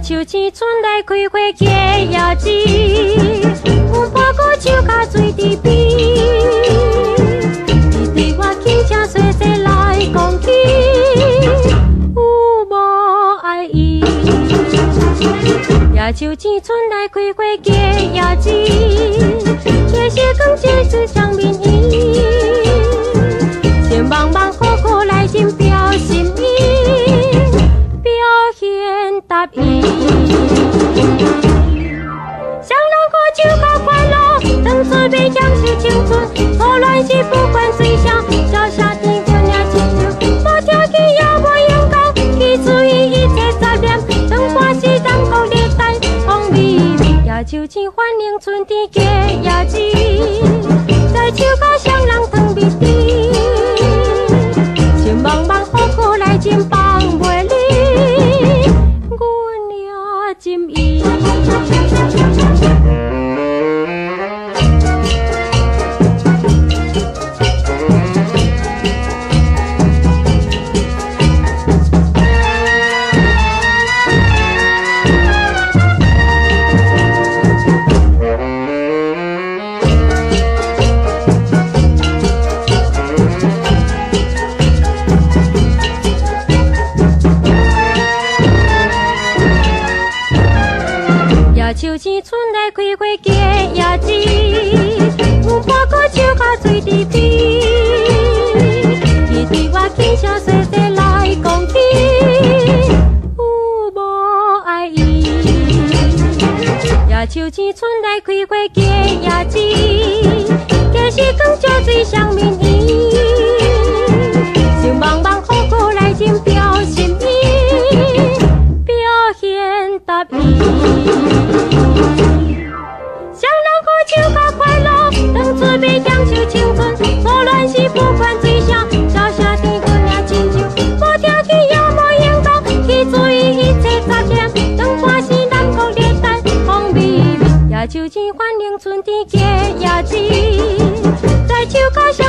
樹青春來開花結葉子，阮跋孤樹跤水池邊，伊對我輕聲細細來講起，有無愛伊？野樹青春來開花結葉子，這是講這是雙面伊，情茫茫苦苦來真表心意，表現達意。雙人喝酒較快樂，當作欲享受青春，錯亂時不管對象，小聲甜阮也親像，無聽見也無用講，去注意一切雜念，當半世人孤熱帶風微微，野樹青歡迎春天結葉子，在樹跤雙人糖蜜甜，情茫茫苦苦來真放袂離，阮也真意。野樹青春來開花結葉子，阮跋孤樹跤水池邊，伊對我輕聲細細來講起，有無愛伊？野樹青春來開花結葉子，這是講酒水雙面伊，情茫茫苦苦來真表心意，表現達意。雙人喝酒較快樂，當作欲享受青春，錯亂時不管對象，小聲甜阮也親像，無聽見也無用講，去注意一切雜念，當半世人孤熱帶風微微，野樹青歡迎春天結葉子，在樹跤雙